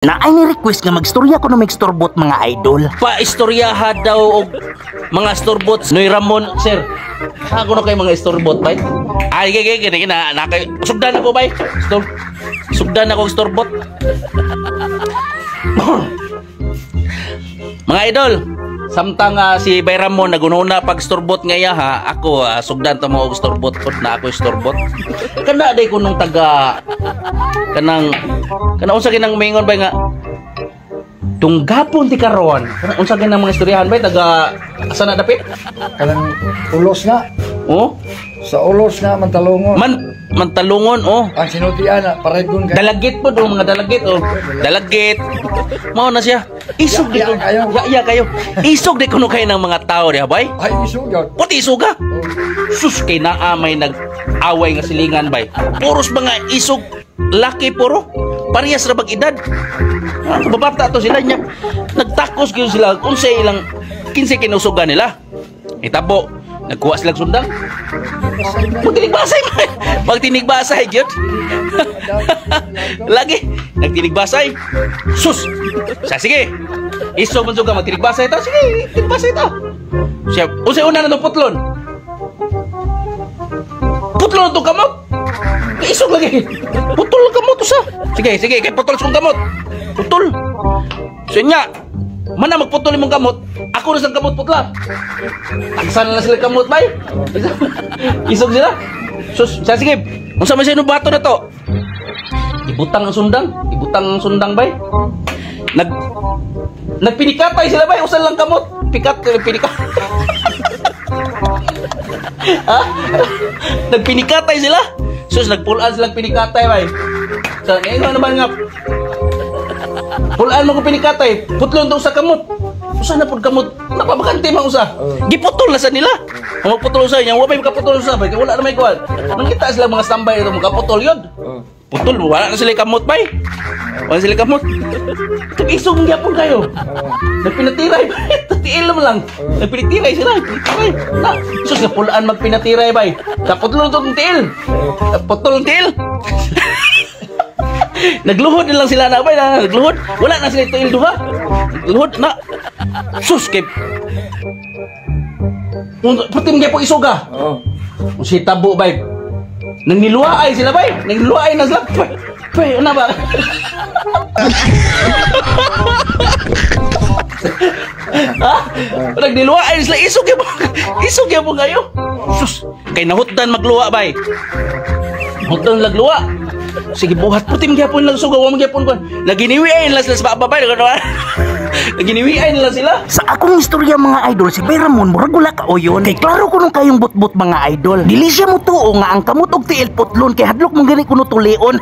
Na ay ni request nga magstorya ko ng mag-storbot, mga idol. Pa-istoryaha daw og mga storbot. Noy Ramon, sir. Ako na kay mga storbot, bay. Ay, gigi, gini, na, na kay sugdan ako, bay. Sugdan ako og storbot. Mga idol, samtang si Bay Ramon nagununa pag storbot nga iya ha, ako sugdan ta mo og storbot pud na ako storbot. Kana day ko nung taga kanang kana unsa kinang mingon bay nga tunggapon ti karon. Kana unsa kinang mga istoryahan bay taga asa na dapit? Kanang ulos na. Oh, Sa ulos na mantalungon. Mantalungon oh. Ang sinultian na paregon kay. Dalagit po do mga dalagit oh. Dalagit. Mao na siya. Isog di Ya, ko. ya kayo. Ya, ya kayo. Isog di kuno kayo ng mga tao diha bay. Ay, isog yun. Puti isuga. Sus, kay naa may nag-away nga silingan bay. Puros mga isog laki puro. Parehas ra bag edad. Ah, babata to sila niya. Nagtakos gyud sila unsay ilang kinsa kinusugan nila. Itabo, nagkuha sila sundang. Magtinigbasay man. Magtinigbasay gyud. Lagi nagtinigbasay. Sus. Sa sige. Isog man suga magtinigbasay ta. Sige, tinigbasay ta. Siya, unsay una na putlon? Putlon to kamot. Isog lagi. Putol kamot usa. Sige, sige, kay putol sa kamot. Putol. So nya, mana magputol imong kamot, ako na sang kamot putla. Taksan na sila kamot bay. Isog sila. Sus, sa sige. Unsa man siya no bato na to? Ibutang ang sundang, ibutang ang sundang bay. Nagpinikatay sila bay, usa lang kamot. Pikat pinikat. Ha? Nagpinikatay sila. Sus, nagpulaan silang pinikatay bay. So, ngayon naman nga pulaan mo ko pinikatay, putlon daw sa kamot. Usa na pud kamot, napabakante man usa. Giputol na sa nila. Ang magputol usa niya, wa may makaputol usa bay, wala na may kuan. Nangita sila mga standby ito makaputol yun. Oh. Putol, wala na sila kamot bay. Wala sila kamot. Tag-isog gyapon kayo. Nagpinatiray bay, tiil mo lang. Nagpinatiray sila, nagpinatiray. Na, sus napulaan magpinatiray bay. Kaputol tong tiil. Putol ang tiil. Nagluhod na lang sila na bay, na, nagluhod. Wala na sila tiil duha. Nagluhod na. Sus kay Putim gyapon isuga. Oh. Si tabo bay. Nang niluwaay sila bay. Nang niluwaay na sila. Pwe, pwe, ano ba? Ha? Nagniluwaay sila. Isog gyapon. Isog gyapon kayo. Sus, kay nahutdan magluwa bay. Nahutdan lagluwa. Sige buhat putim gyapon lang suga wa man gyapon kon. Naginiwi ay lang sila sa baba bay. Naginiwi ay lang sila. Sa akong istorya mga idol, si Bay Ramon murag wala ka oyon. Kay klaro kuno kayong butbut mga idol. Dili siya motuo nga ang kamot og tiil putlon kay hadlok mong gani kuno tulion.